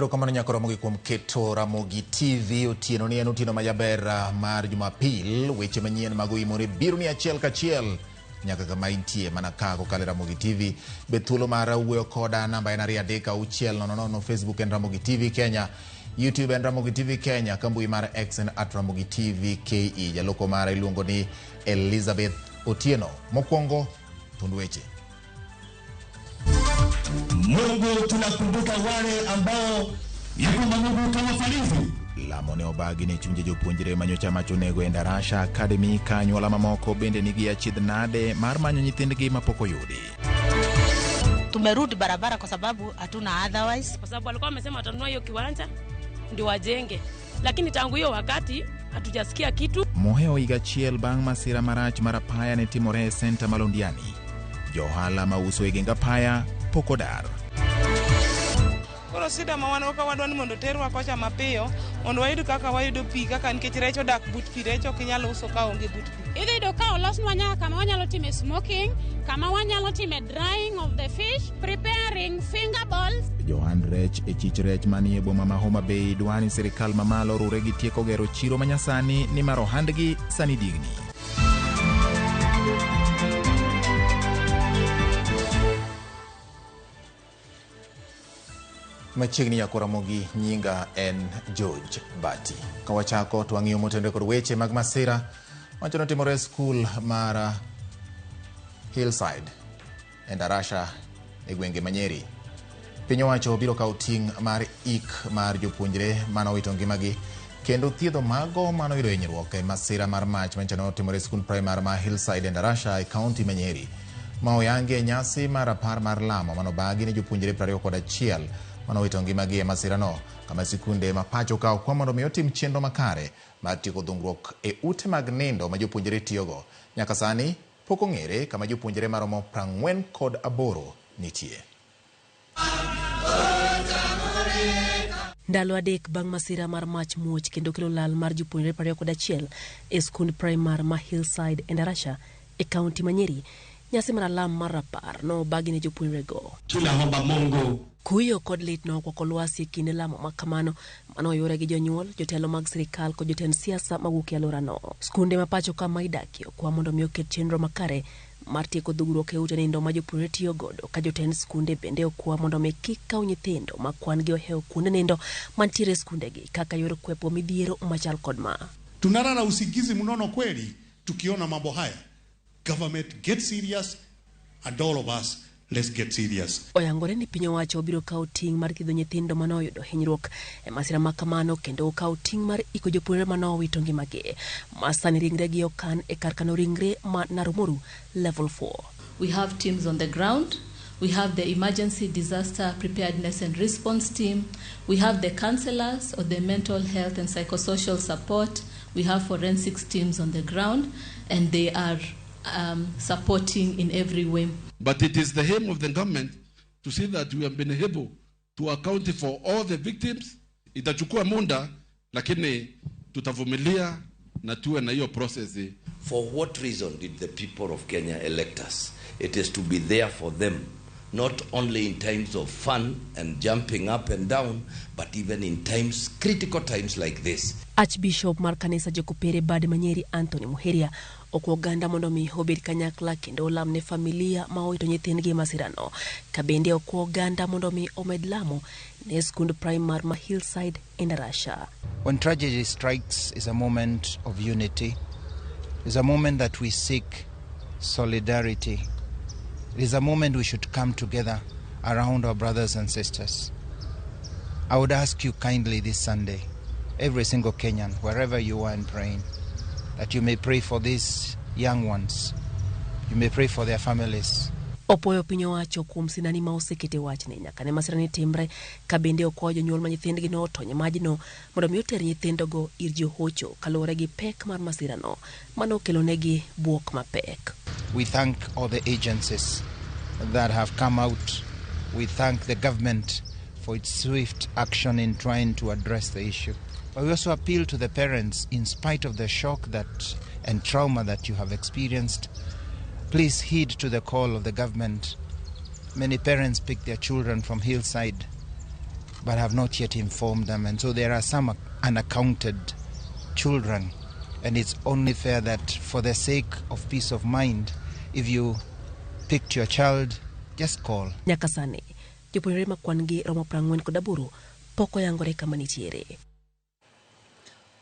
Erokamano nyako Ramogi kuom keto Ramogi TV otieno ni en otieno majaber mar Jumapil. Weche manyien mag oimore biro ni achiel kachiel nyaka kama intie mana ka kokalo e Ramogi TV. Be thuolo mar wuoyo koda namba en 23600, Facebook en Ramogi TV Kenya, YouTube en Ramogi TV Kenya, ka mbui mar X en at Ramogi TV KE. Jaloko mara iluongo ni Elizabeth Otieno. Mokwongo, thund weche. Mungu, tunakumbuka wale ambao ya kwamba Mungu utawafariji. Lamo ne obagi ne chunje jopuonjre manyocha mach onego e Ndarasha Academy ka anyuola mamoko bende nigi achiedh nade mar manyo nyithindgi mapok oyudi. Tumerudi barabara kwa sababu hatuna otherwise. Kwa sababu walikuwa wamesema watanunua hiyo kiwanja ndio wajenge, lakini tangu hiyo wakati hatujasikia kitu. Mohewo higa achiel bang' masira marach mar apaya ne timore e senta ma Londiani. Johala mauso e geng apaya pok odar. Koro shida ma wan go ka wadwa ni mondo terwa kocha mapiyo mondo wayud kaka wayudo pi kaka nikech rech odak but pi, rech ok inyal uso ka onge but pi. Idhi yudo ka olosnwa nyaka kama wanyalo time smoking, kama wanyalo time drying of the fish, preparing finger balls. Johand rech e chich rech manie boma ma Homa Bay dwani sirikal mamalo orure gi tieko gero chiro manyasani nimar ohandgi sani digni. Machiegni nyako Ramogi, nyinga en George Bati. Ka wachako to wang'iyo motenore kod weche mag masira wacho notimore e skul mar Hillside e Ndarasha e gwenge ma Nyeri. Piny owacho biro kawo ting' mar ik mar jopuonjre mane owito ngimagi kendo thiedho mago mane oyudo hinyruok e masira mar mach manyocha notimore e skund primar ma Hillside e Ndarasha e kaunti ma Nyeri. Ma oyangi e nyasi mar rapar mar lamo mane obagi ne jopuonjre 21 mane owito ngimagi e masirano, kama sikunde ma pacho ka okwa mondo mi otim chenro makare mar tieko dhungruok e ute mag nindo ma jopuonjre tiyogo. Nyaka sani pok ong'ere kama jopuonjre maromo 48 nitie. Ndalo adek bang' masira mar mach muoch kendo kelo lal mar jopuonjre 21 e skund primar ma Hillside e Ndarasha e kaunti ma Nyeri, nyasi mar alam mar rapar nobagi ne jopuonjrego. Tunaomba Mungu Kuyo kod lit nokwako lwasi e kinde lamo ma kamano mane oyure gi jonyuol, jotelo mag sirikal kod jotend siasa mawuok e alworano. Skunde ma pacho ka ma idakie okwa mondo mi oket chenro makare mar tieko dhugruok e ute nindo ma jopuonjre tiyo godo, ka jotend skunde bende okwa mondo mi kik kaw nyithindo ma kwan gi ohewo kuonde nindo mantiere e skundegi kaka yor kwepo midhiero machal kod ma. Tunalala usingizi mnono kweli tukiona mambo haya. Government get serious and all of us let's get serious. Oyangore ni piny owacho biro kawo ting' mar thiedho nyithindo mane oyudo hinyruok e masira ma kamano kendo okawo ting' mar iko jopuonjre mane owito ngimagi ma sani ringregi okan e kar kano ringre ma Naromoru Level 4. We have teams on the ground. We have the emergency disaster preparedness and response team. We have the counselors or the mental health and psychosocial support. We have forensics teams on the ground, and they are supporting in every way. But it is the aim of the government to see that we have been able to account for all the victims. Itachukua muda, lakini tutavumilia na tuwe na hiyo process. For what reason did the people of Kenya elect us? It is to be there for them, not only in times of fun and jumping up and down, but even in times, critical times like this. Archbishop mar kanisa Jokopere Bad Manyeri Anthony Muheria okwa oganda mondo mi obed kanyakla kendo olam ne familia ma owito nyithindgi e masirano. Ka bende okwa oganda mondo mi omed lamo ne skund primar ma Hillside e Ndarasha. When tragedy strikes is a moment of unity. It's a moment that we seek solidarity. It is a moment we should come together around our brothers and sisters. I would ask you kindly this Sunday, every single Kenyan, wherever you are in praying, that you may pray for these young ones. You may pray for their families. Opuoyo piny owacho kuom sinani ma osekete wachni nyaka ne masirani timre, ka bende okwayo jonyuol ma nyithindgi notony e majno mondo mi oter nyithindogo ir johocho kaluwore gi pek mar masirano mano okelonegi buok mapek. We thank all the agencies that have come out. We thank the government for its swift action in trying to address the issue. But we also appeal to the parents, in spite of the shock that and trauma that you have experienced, please heed to the call of the government. Many parents pick their children from Hillside. but have not yet informed them. And so there are some unaccounted children. And it's only fair that for the sake of peace of mind, if you picked your child, just call. Nyaka sani, jopuonjre ma kwan gi romo 48 pok oyangore kama nitiere.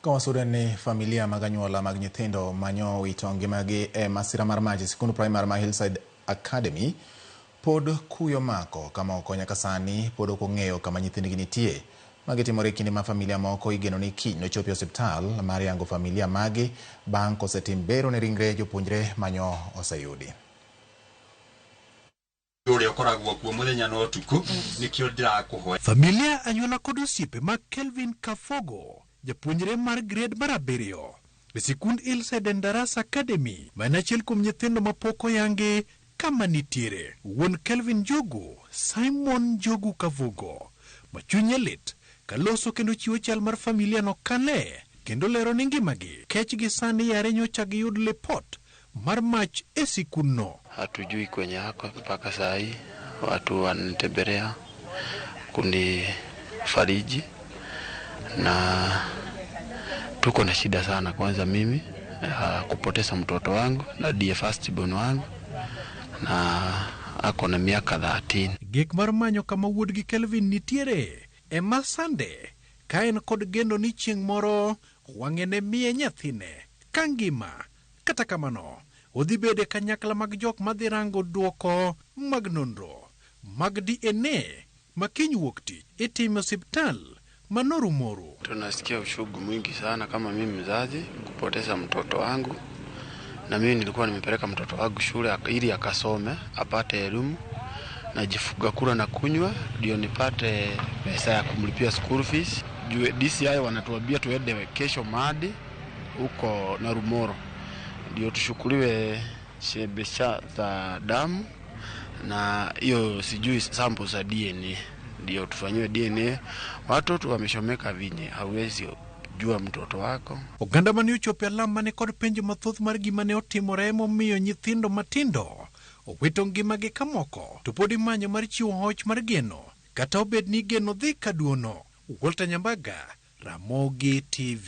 Ka wasudo ni familia mag anyuola mag nyithindo manyo wito ngimagi e masira mar mach e sikund primar ma Hillside Academy pod kuyo mako ka moko nyaka sani pod ok ong'eyo kama nyithindgi nitie. Magi timore e kinde ma familia moko igeno ni kiny nochopi e osiptal mar yango familia magi bang' kosetim bero ne ringre jopuonjre manyo oseyudi. Ũrĩa ũkoragwo kuo mũthenya na ũtukũ nĩkĩo ndĩrakũhoya. Familia, anyuola kod osiepe mag Kelvin Kafogo, japuonjre mar grade mar 7 e sikund Hillside and Darasa Academy, ma en achiel kuom nyithindo mapok oyangi kama nitiere. Wuon Kelvin Njogu, Simon Njogu Kafogo, ma chunye lit kaloso kendo chiwo chal mar familia no kale kendo lero ni ngimagi kech gi sani yare nyocha giyud lipot mar mach e sikundno. Hatujui kwenye ako mpaka saa hii, watu wanitembelea kunifariji na tuko na shida sana. Kwanza mimi kupoteza mtoto wangu na ndiye first born wangu na ako na miaka 13. Gik mar manyo kama wuodgi Kelvin nitiere ema sande ka en kod geno ni chieng' moro wang'e ne miye nyathine ka ngima. Kata kamano, odhi bedo e kanyakla mag jok madhi rango duoko mag nonro mag DNA ma kiny wuok tich itimo e osiptal ma Norumoru. Tunasikia uchungu mwingi sana kama mimi mzazi kupoteza mtoto wangu, na mimi nilikuwa nimepeleka mtoto wangu shule ili akasome apate elimu, najifuga kula na kunywa ndio nipate pesa ya kumlipia school fees. Juu DCI wanatuambia tuende kesho Madi huko Narumoro ndio tushukuliwe chembe za damu na hiyo sijui sample za DNA ndio tufanyiwe DNA. Watoto wameshomeka vinye, hauwezi jua mtoto wako. Oganda mane ochopo e alam mane kod penjo mathoth mar gima ne otimore momiyo nyithindo matindo owito ngimagi kamoko to pod imanyo mar chiwo hoch mar geno kata obed ni geno dhi kaduono. Walter Nyambaga, Ramogi TV.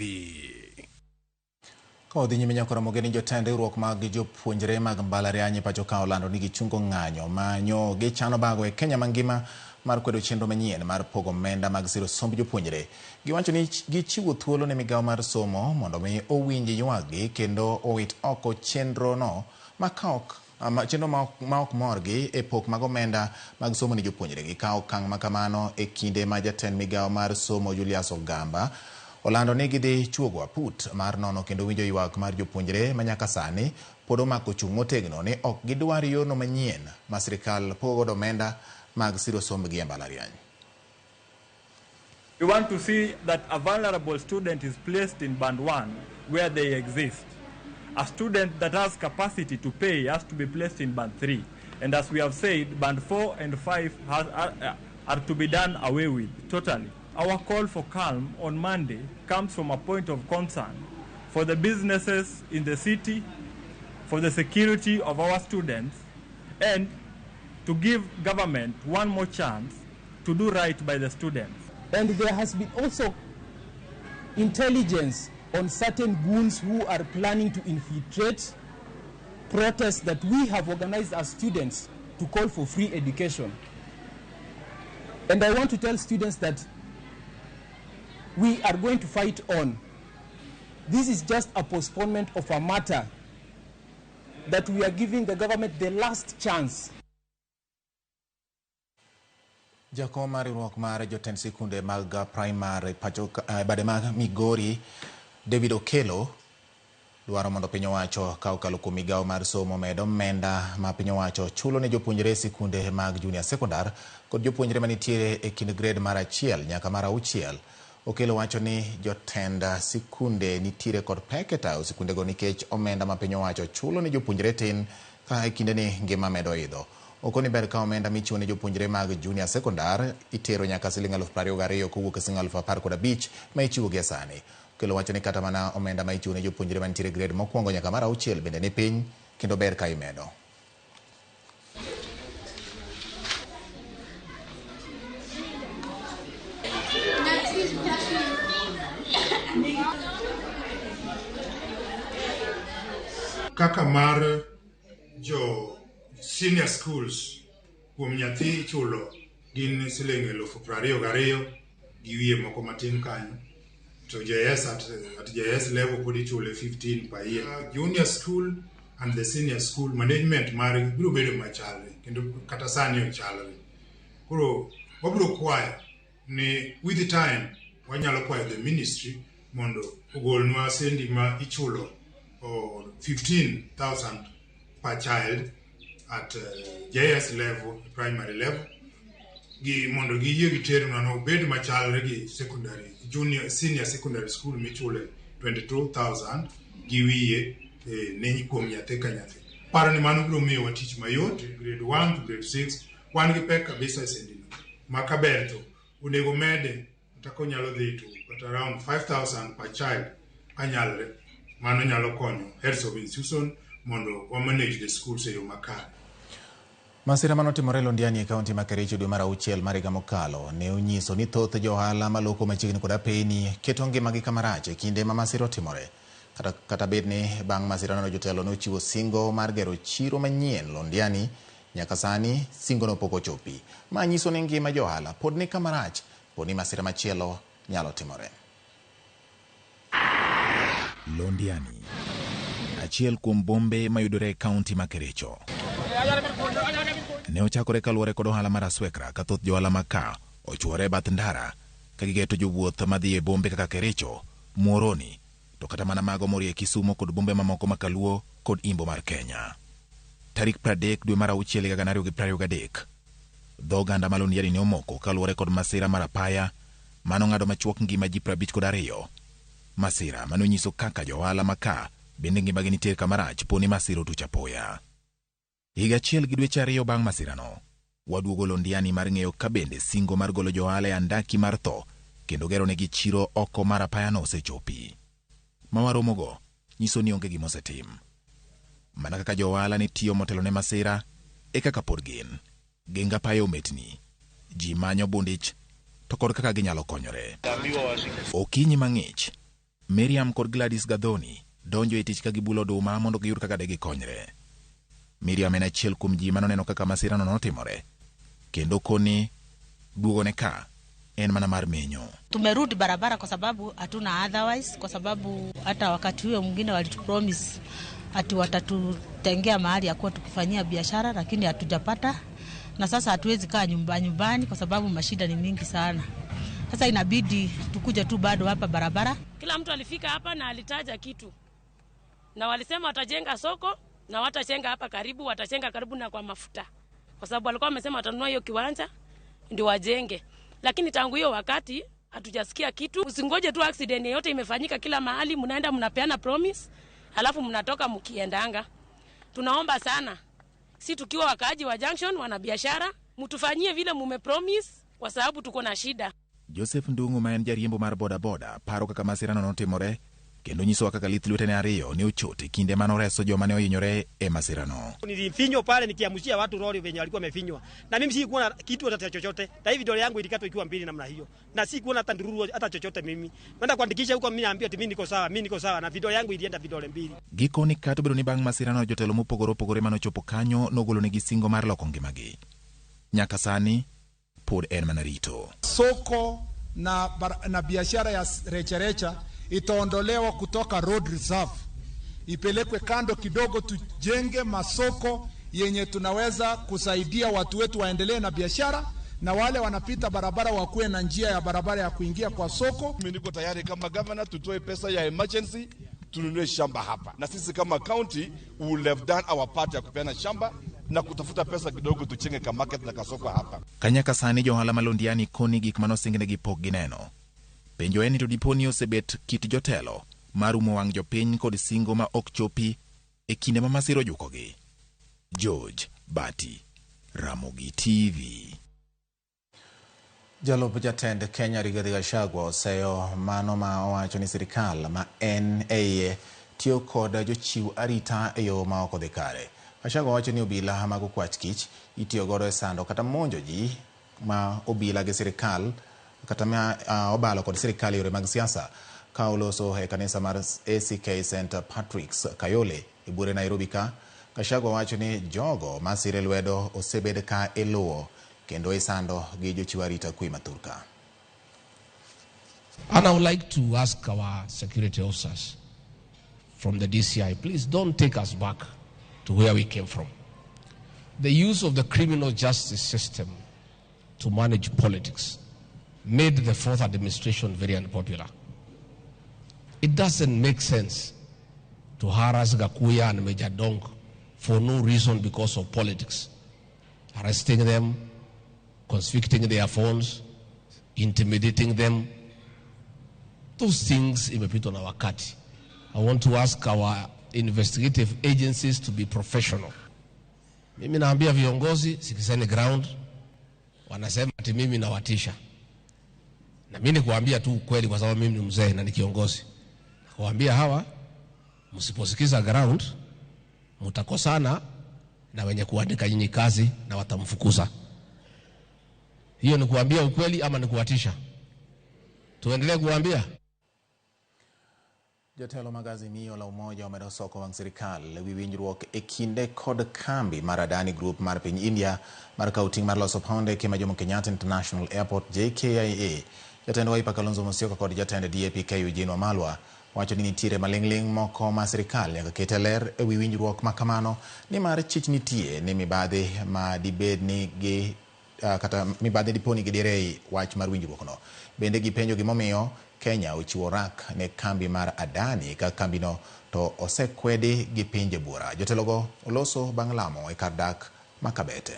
Ka odhi nyime nyaka Ramogi ni jotend riwruok mag jopuonjre mag mbalariany e pacho ka olando ni gichungo ng'anyo manyo gichano bago e Kenya mangima mar kwedo chenro manyien mar pogo omenda mag siro somb jopuonjre. Giwacho ni gichiwo thuolo ne migawo mar somo mondo mi owinj ywakgi kendo owit oko chenro no ma chenro ma ok morgi e pok mag omenda mag somo ne jopuonjre. Gikawo okang' ma kamano e kinde ma jatend migawo mar somo Julius Ogamba olando ni gidhi chuogo aput mar nono kendo winjo ywak mar jopuonjre ma nyaka sani pod omako chung' motegno ni ok gidwar yorno manyien ma sirikal pogo godo omenda mag siro sombgi e mbalariany. We want to see that a vulnerable student is placed in band 1 where they exist. A student that has capacity to pay has to be placed in band 3. And as we have said, band 4 and 5 are to be done away with totally. Our call for calm on Monday comes from a point of concern for the businesses in the city, for the security of our students, and to give government one more chance to do right by the students. And there has been also intelligence on certain goons who are planning to infiltrate protests that we have organized as students to call for free education. And I want to tell students that we are going to fight on. This is just a postponement of a matter that we are giving the government the last chance. Jakom mar riwruok mar jotend sikunde mag primary pacho bade mag Migori David Okello dwaro mondo piny owacho ka okalo kuom migawo mar somo med omenda ma piny owacho chulo ne jopuonjre sikunde mag junior secondary kod jopuonjre manitiere e kind grade mar 1 nyaka mar 6. Okello wacho ni jotend sikunde nitiere kod pek e tayo sikundego nikech omenda ma piny owacho chulo ne jopuonjre tin ka e kindeni ngima medo idho. Okoni ber ka omenda michiwo ne jopuonjre mag junior secondary itero nyaka siling 22,000 kowuok e siling 15,000 ma ichiwo gie sani. Okello wacho ni kata mana omenda ma ichiwo ne jopuonjre mantiere grade mokwongo nyaka mar 6 bende ni piny kendo ber ka imedo. Kaka mar jo senior schools kuom nyathi ichulo gin siling 22,000 gi wiye moko matin kanyo, to JS at JS level pod ichule 15 per year. Junior school and the senior school management margi biro bedo machalre kendo kata sani ochalre. Koro wabiro kwayo ni with the time wanyalo kwayo the ministry mondo ogolnwa sendi ma ichulo 15,000 per child at JS level, primary level, gi mondo giyie giternwa no obed machalre gi secondary junior senior secondary school michule 22,000 gi wiye ne kuom nyathi ka nyathi. Paro ni mano biro miyowa tich mayot grade 1 to grade 6 wan gi pek kabisa e sendino ma kaber to onego mede kata konyalo dhi to kata around 5,000 per child kanyalre. Mano nyalo konyo heads of institution mondo wa manage the schools e yo makare. Masira manotimore Londiani e kaunti ma Kericho dwe mar auchiel mar higa mokalo ne onyiso ni thoth johala maloko machiegni kod apeyni keto ngimagi kama rach e kinde ma masira otimore. Kata bed ni bang' masirano jotelo ne ochiwo singo mar gero chiro manyien Londiani, nyaka sani singono pok ochopi. Ma nyiso ni ngima johala pod ni kama rach po ni masira machielo nyalo timore. Londiani, achiel kuom bombe mayudore e kaunti ma Kericho, ne ochakore kaluwore kod ohala mar aswekra ka thoth johala ma ka ochuore e bath ndara ka gigeto jowuoth madhi e bombe kaka Kericho, Muhoroni, to kata mana mago morie Kisumo kod bombe mamoko ma Kaluo kod Imbo mar Kenya. Tarik 30 dwe mar auchiel higa 2023, dho oganda ma Londiani ne omoko kaluwore kod masira mar apaya manong'ado machuok ngima ji 52. Masira manonyiso kaka johala ma ka bende ngimagi nitie kama rach po ni masira otuch apoya. Higa achiel gi dweche 2 bang' masirano, waduogo Londiani mar ng'eyo ka bende singo mar golo johala e andaki mar tho kendo geronegi chiro oko mar apayano osechopi. Ma waromogo nyiso ni onge gima osetim. Mana kaka johala ne tiyo motelo ne masira, e kaka pod gin. Geng apaya ometni, ji manyo bundich, to kod kaka ginyalo konyore. Okinyi mang'ich, Miriam kod Gladys Gadhoni donjo e tich ka gibulo oduma mondo giyud kaka de gikonyre. Miriam en achiel kuom ji manoneno kaka masirano notimore, kendo koni duogone ka en mana mar menyo. Tumerudi barabara kwa sababu hatuna otherwise, kwa sababu hata wakati huo mwingine walitupromise ati watatutengea mahali ya kuwa tukifanyia biashara, lakini hatujapata. Na sasa hatuwezi kaa nyumbani kwa sababu mashida ni mingi sana. Sasa inabidi tukuje tu bado hapa barabara. Kila mtu alifika hapa na alitaja kitu. Na walisema watajenga soko na watajenga hapa karibu, watajenga karibu na kwa mafuta. Kwa sababu walikuwa wamesema watanunua hiyo kiwanja ndio wajenge. Lakini tangu hiyo wakati hatujasikia kitu. Usingoje tu accident yote imefanyika kila mahali, mnaenda mnapeana promise, alafu mnatoka mkiendanga. Tunaomba sana, si tukiwa wakaaji wa junction, wanabiashara, mtufanyie vile mume promise kwa sababu tuko na shida. Joseph Ndungu ma en jariembo mar boda boda paro kaka masirano notimore kendo nyisowa kaka lith lwetene ariyo ne ochot e kinde manoreso joma ne ohinyore e masirano. Nilifinywa pale nikiamshia watu lori wenye walikuwa wamefinywa, na mimi sikuona kitu hata chochote, na hivi vidole yangu ilikatwa ikiwa mbili namna hiyo, na sikuona hata ndururu hata chochote. Mimi naenda kuandikisha huko, mimi naambiwa ati mimi niko sawa, na vidole yangu ilienda vidole mbili. Gikoni kata obedo ni bang' masirano jotelo mopogore opogore manochopo kanyo nogolonegi singo mar loko ngimagi. Nyaka sani pod en mana rito. Soko na biashara ya recharecha itaondolewa kutoka road reserve, ipelekwe kando kidogo, tujenge masoko yenye tunaweza kusaidia watu wetu waendelee na biashara, na wale wanapita barabara wakuwe na njia ya barabara ya kuingia kwa soko. Mimi niko tayari kama governor tutoe pesa ya emergency tununue shamba hapa, na sisi kama county we will have done our part ya kupeana shamba na kutafuta pesa kidogo tuchenge ka market na kasoko hapa. Kanyaka sani johala ma Londiani koni gik manosingnegi pok gineno. Penjo en ni to dipo ni osebet kit jotelo mar umo wang' jopiny kod singo ma ok chopi e kinde ma masira ojukogi. George Bati, Ramogi TV. Jalup jatend Kenya Rigathi Gachagua oseyo mano ma owacho ni sirikal ma en eiye tiyo kod jochiw arita e yo ma ok odhi kare. Gachagua wacho ni obila mag okwach kich itiyo godo e sando kata monjo ji ma obila gi sirikal kata ma obalo kod sirikal e yore mag siasa. Ka oloso e kanisa mar ACK St Patrick's Kayole e buore Nairobi ka, Gachagua wacho ni jogo masire lwedo osebed ka iluwo kendo isando gi jochiw arita kwe mathurka. And I would like to ask our security officers from the DCI, please don't take us back to where we came from. The use of the criminal justice system to manage politics made the fourth administration very unpopular. It doesn't make sense to harass Gakuya and Major Donk for no reason because of politics. Arresting them, constricting their phones, intimidating them. Those things imepitwa na wakati. I want to ask our investigative agencies to be professional. Mimi naambia viongozi, sikizeni ground. Wanasema ati mimi nawatisha. Na mimi nikuambia tu ukweli kwa sababu mimi ni mzee na ni kiongozi. Nakuambia hawa, msiposikiza ground, mtakosana na wenye kuandika nyinyi kazi na watamfukuza. Hiyo ni kuambia ukweli ama ni kuwatisha? Tuendelee kuambia? Jotelo mag Azimio la Umoja omedo soko wang' sirikal ewi winjruok e kinde kod kambi mar Adani Group mar piny India mar kawo ting' mar loso paw ndeke ma Jomo Kenyatta International Airport JKIA. Jatend Wiper Kalonzo Musyoka kod jatend DAP-K Eugene Wamalwa wacho ni nitiere maling'ling' moko ma sirikal nyaka ket e ler ewi winjruok ma kamano nimar chich nitie ni mibadhi ma dibed ni gi kata mibadhi dipo ni gidire ei wach mar winjruokno. Bende gipenjo gimomiyo Kenya ochiwo rak ne kambi mar Adani ka kambino to osekwedi gi pinje buora. Jotelogo oloso bang' lamo e kar dak ma Kabete.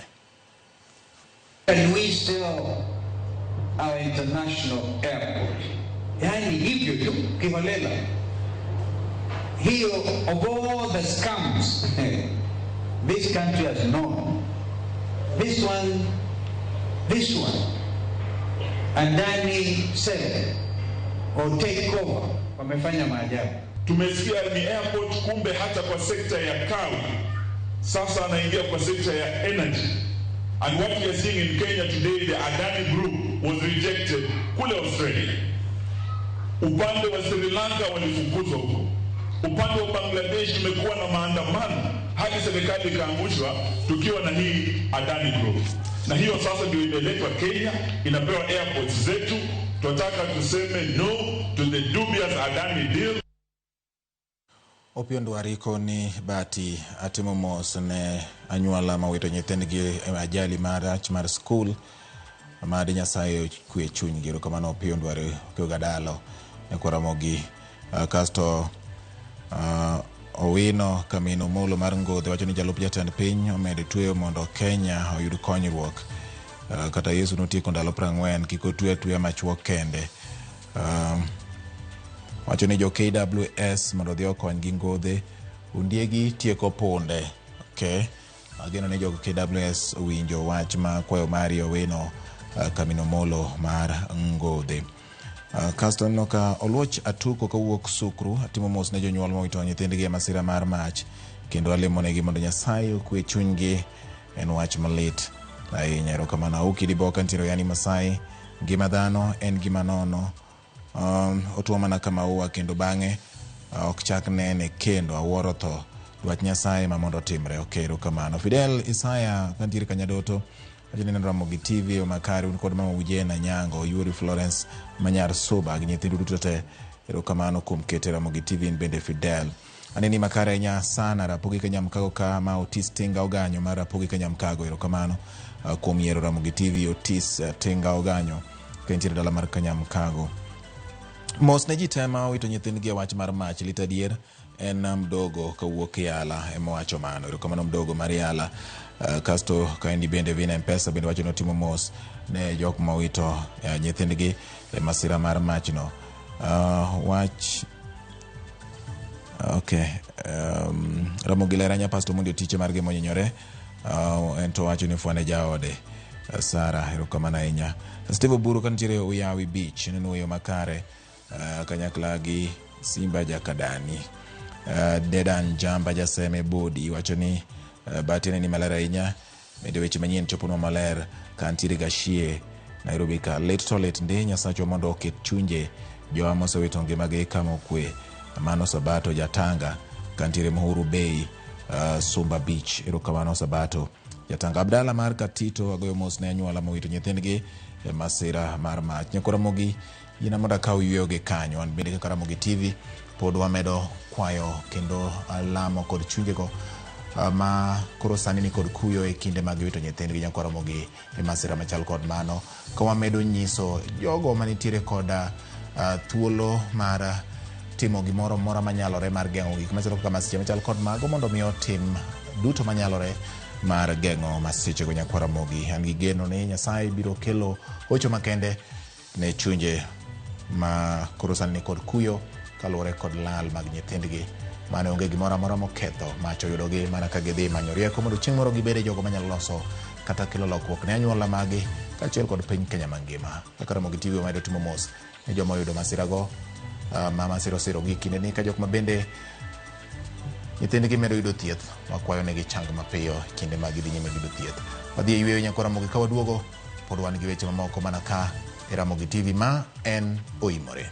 And we sell our international airport. Yani hivyo tu kiholela. Hiyo of all the scams this country has known, this one, Adani sell or take over, wamefanya maajabu. Tumesikia ni airport, kumbe hata kwa sekta ya kawi sasa anaingia kwa sekta ya energy. And what we are seeing in Kenya today, the Adani Group was rejected kule Australia. Upande wa Sri Lanka walifukuzwa huko. Upande wa Bangladesh tumekuwa na maandamano hadi serikali ikaangushwa tukiwa na hii Adani Group. Na hiyo sasa ndio imeletwa Kenya, inapewa airports zetu. Tunataka tuseme no to the dubious Adani deal. Opiyo Ndwariko ni Bati atimo mos ne anyuola mawito nyithindgi e ajali marach mar skul mad Nyasaye okwe chunygi. Erokamano Opiyo Ndwari Okiyo ne Kwaramogi. Kasto Owino Kamino Molo mar Ngodhe wacho ni jalup jatend piny omed tweyo mondo Kenya oyud konyruok. Kata Yesu notieko ndalo 40 kik otwe atweya machuok kende. Wacho ni jo KWS mondo odhi okony gi Ngodhe ondiegi tieko punde. Okay. Ageno ni jo KWS owinjo wach ma kwayo mari Owino Kamino Molo mar Ngodhe. Kasto aneno ka Oluoch Atuko kawuok Sukru atimo mos ne jonyuol mowito nyithindgi e masira mar mach kendo alemonegi mondo Nyasaye okwe chunygi. En wach malit ahinya. Erokamano. Auki Diboka ntiere yani Masai, ngima dhano en gima nono. Otuo mana ka maua kendo bang'e ok chak nene kendo. Awuoro tho. Dwach Nyasaye ma mondo otimre. Okay, erokamano. Fidel Isaya kantiere Kanyadoto wacho ni neno Ramogi TV makare un kod mama Ujena Nyango, Yuri Florence Manyar Suba gi nyithindu duto te. Erokamano kuom kete Ramogi TV in bende Fidel. Aneni makare ahinya sana Rapogi Kanyamkago ka ma Otis Tinga Oganyo mar Rapogi Kanyamkago. Erokamano kuom yiero Ramogi TV Otis Tinga Oganyo ka intiere dala mar Kanyamkago. Mos ne ji te ma owito nyithindgi e wach mar mach lit adier en mdogo kawuok Yala ema owacho mano. Erokamano mdogo mar Yala. Kasto kaendi bende Vina M-Pesa bende wacho ni otimo mos ne jok ma owito nyithindgi e masira mar machno. Wach okay. Ramogi Leranya Pastor Mondi Otiche margi monyinyore. En to wacho ni fwane jaode Sara. Erokamano ahinya. Steve Oburu kantiere Uyawi Beach neno yo makare kanyakla gi Simba Jakadani. Dedan Jamba Jaseme Bodi wacho ni batene ni maler ahinya. Bende weche manyien choponwa maler kantiere Gashie Nairobi ka. Lit to lit ndi Nyasachwa mondo oket chunje Jowa mosewito ngimagi kama okwe. Mano Sabato Jatanga kantiere Muhuru Bay, Sumba Beach. Erokamano Sabato Jatanga. Abdala mar Katito agoyo mos ne anyuola mowito nyithindgi e masira mar mach. Nyakwa Ramogi, yina mondo akaw yweyo gi kanyo. An bende kaka Ramogi TV pod wamedo kwayo kendo lamo kod chunjego ma koro sani ni kod kuyo e kinde mag wito nyithindgi nyakwa Ramogi e masira machal kod mano. Ka wamedo nyiso jogo manitiere kod thuolo mar timo gimoro mora manyalore mar geng'o gik machalo kaka masiche machal kod mago mondo mi otim duto manyalore mar geng'o masichego nyakwa Ramogi. An gi geno ni Nyasaye biro kelo hocho makende ne chunje ma koro sani ni kod kuyo kaluwore kod lal mag nyithindgi mane onge gimoro amora moketho mach oyudogi mana ka gidhi manyo rieko mondo chieng' moro gibede jogo manyalo loso kata kelo lokruok ne anyuola magi kaachiel kod piny Kenya mangima. Kaka Ramogi TV wamedo timo mos ne joma oyudo masirago ma masira osirogi kinde ni ka jok ma bende nyithindgi medo yudo thieth wakwayo negi chang mapiyo kinde ma gidhi nyime yudo thieth. Wadhi e yweyo nyakwa Ramogi ka waduogo pod wan gi weche mamoko mana ka e Ramogi TV ma en oimore.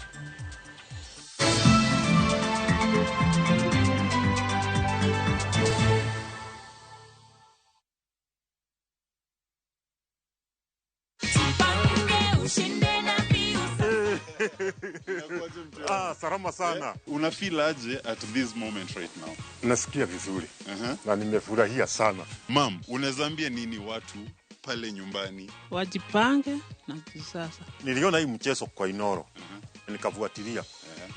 Salama sana. Una feel aje at this moment right now? Nasikia vizuri. Na nimefurahia sana. Mam, unaweza ambia nini watu pale nyumbani? Wajipange na kisasa. Niliona hii mchezo kwa Inoro. Nikafuatilia.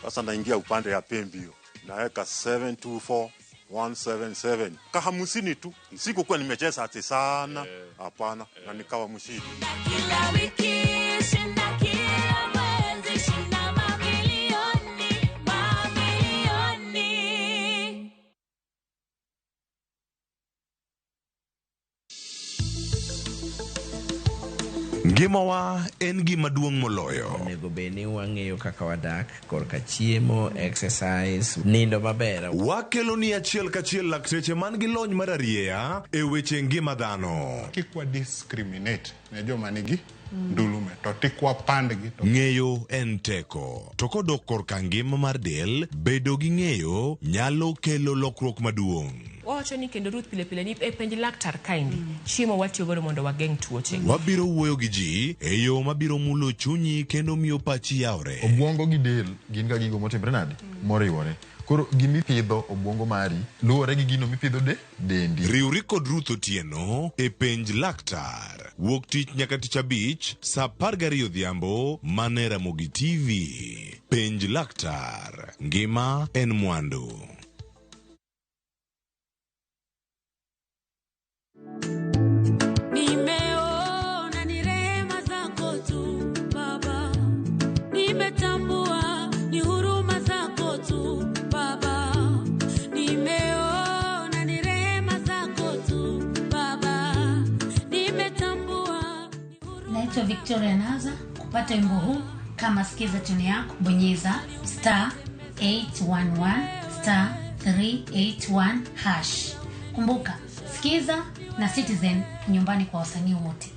Sasa naingia upande ya pembi hiyo. Naweka 724 177. Kahamusini tu. Sikukuwa nimecheza ati sana. Hapana, na nikawa mshindi. Kila wiki shinda kila mwezi shinda mamilioni, mamilioni. Ngimawa en gima duong' moloyo. Onego bed ni wang'eyo kaka wadak korka chiemo, exercise, nindo maber. Wakelo ni achiel kachiel lakteche man gi lony mar arieya e weche ngima dhano. Kik wa discriminate ne joma nigi ndulume to tik wapandgi. Ng'eyo en teko. To kodok korka ngima mar del, bedo gi ng'eyo nyalo kelo lokruok maduong'. Wawacho ni kendo Ruth pile pile ni e penj laktar kaendi chiemo watiyo godo mondo wageng' tuoche. Wabiro wuoyo gi ji e yo mabiro mulo chunyi kendo miyo pachi yawre. Obwongo gi del gin ga gigo motimre nade? Moriwore. Koro gimipidho obwongo mari luwore gi gino mipidho dendi. Riwri kod Ruth Otieno e penj laktar. Wuok tich nyaka tich abich saa 12 odhiambo mane Ramogi TV. Penj laktar. Ngima en mwandu. Nimeona ni rehema zako tu Baba, nimetambua ni huruma zako tu Baba, nimeona ni rehema zako tu Baba, nimetambua. Naitwa Victoria Naza. Kupata wimbo huu kama sikiza tune yako, bonyeza star 811 star 381 hash. Kumbuka, sikiza na Citizen nyumbani kwa wasanii wote.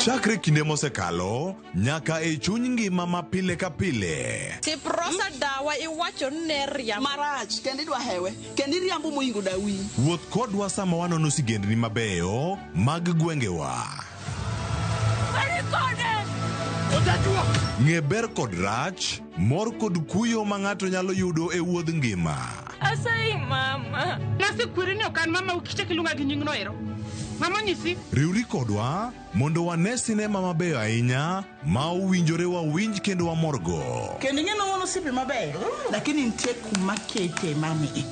Chakre kinde mosekalo nyaka e chuny ngima ma pile ka pile. Tiprosa dawa iwacho ne riambo marach kendo idwa hewe kendo iriambo moingo dawi. Wuoth kodwa sama wanono sigendni mabeyo mag gwengewa. Ng'e ber kod rach, mor kod kuyo ma ng'ato nyalo yudo e wuodh ngima. Asayi mama. Nasekweri ni ok an mama ukichak iluonga gi nyingno ero. Mama nyisi. Riwri kodwa mondo wane sinema mabeyo ahinya ma owinjore wawinj kendo wamorgo. Kendo ing'e ni wan osiepe mabeyo, lakini nitie kuma kete mami.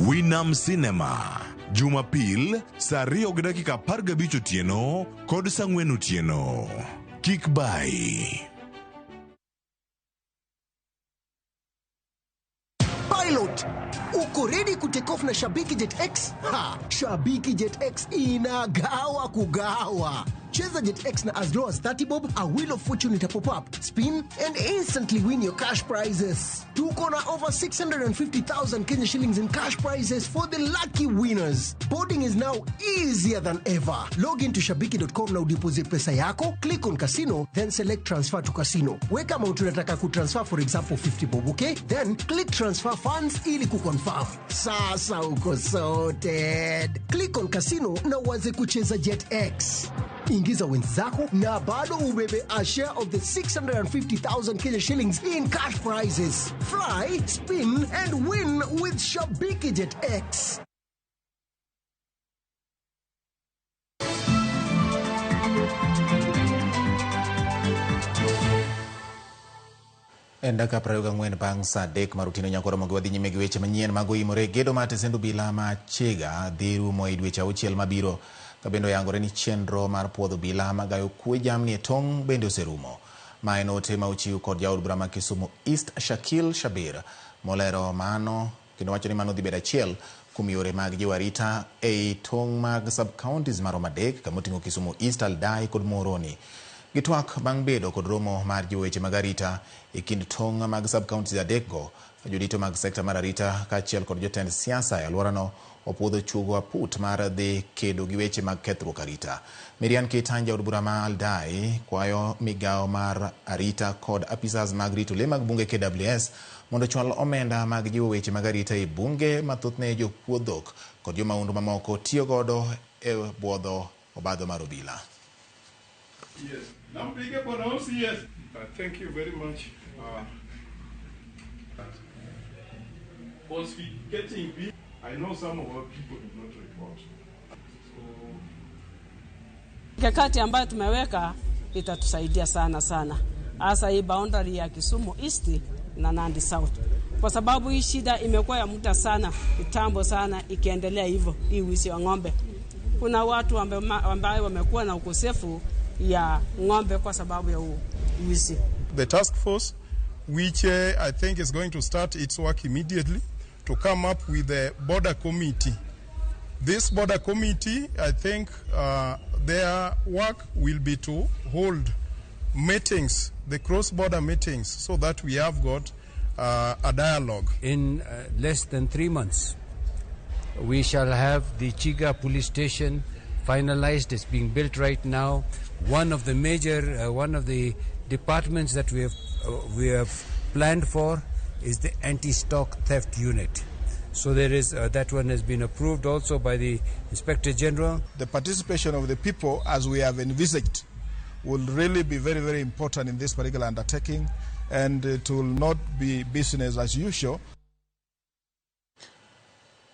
Winam Cinema, Jumapil saa 2:15 otieno kod saa 4 otieno. Kik bai. Pilot, uko ready kutake off na Shabiki Jet X? Ha, Shabiki Jet X inagawa kugawa. Cheza JetX na as low as 30 bob, a wheel of fortune ita pop up, spin and instantly win your cash prizes. Tuko na over 650,000 Kenya shillings in cash prizes for the lucky winners. Boarding is now easier than ever. Log into shabiki.com na udeposit pesa yako, click on casino, then select transfer to casino. Weka amount unataka kutransfer, for example 50 bob, okay? Then click transfer funds ili kuconfirm. Sasa uko sorted. Click on casino na uanze kucheza JetX. Ingiza wins zako na bado ubebe a share of the 650,000 Kenya shillings in cash prizes. Fly, spin and win with Shabiki JetX. En dakika 24 bang' saa 3 mar otieno nyaka oromo gi wadhi nyime gi weche manyien mag oimore. Gedo mar tesend obila ma Chiga dhi rumo e dweche 6 mabiro, ka bende oyangore ni chenro mar puodho obila magayo kwe jamni e tong' bende oserumo. Ma en ote ma ochiw kod jaod bura ma Kisumu East Shakil Shabir, molero mano kendo wacho ni mano dhi bedo achiel kuom yore mag jiwo arita ei tong' mag sub-counties maromo 3 kamoting'o Kisumu East, Aldai kod Muhoroni. Gitwak bang' bedo kod romo mar jiwo weche mag arita e kind tong' mag sub-counties 3 go, jodito mag sekta mar arita kaachiel kod jotend siasa e alworano opuodho chuogo aput mar dhi kedo gi weche mag kethruok arita. Miriam Keitany, jaod bura ma Aldai, kwayo migawo mar arita kod apisas mag rito le mag bunge KWS mondo ochwal omenda mag jiwo weche mag arita e bunge ma thothne jokuo dhok kod jomahundu mamoko tiyo godo e buodho obadho mar obila. Yes. Yes. Thank you very much. Was we getting big? I know some of our people did not report. So mikakati ambayo tumeweka itatusaidia sana sana, hasa hii boundary ya Kisumu East na Nandi South, kwa sababu hii shida imekuwa ya muda sana, kitambo sana, ikiendelea hivyo hii wizi wa ng'ombe. Kuna watu ambao wamekuwa na ukosefu ya ng'ombe kwa sababu ya wizi. The task force, which I think is going to start its work immediately, to come up with a border committee. This border committee, I think their work will be to hold meetings, the cross-border meetings, so that we have got a dialogue. In less than 3 months, we shall have the Chiga police station finalized. It's being built right now. One of the major, one of the departments that we have planned for is the anti-stock theft unit. So there is that one has been approved also by the Inspector General. The participation of the people, as we have envisaged, will really be very, very important in this particular undertaking, and it will not be business as usual.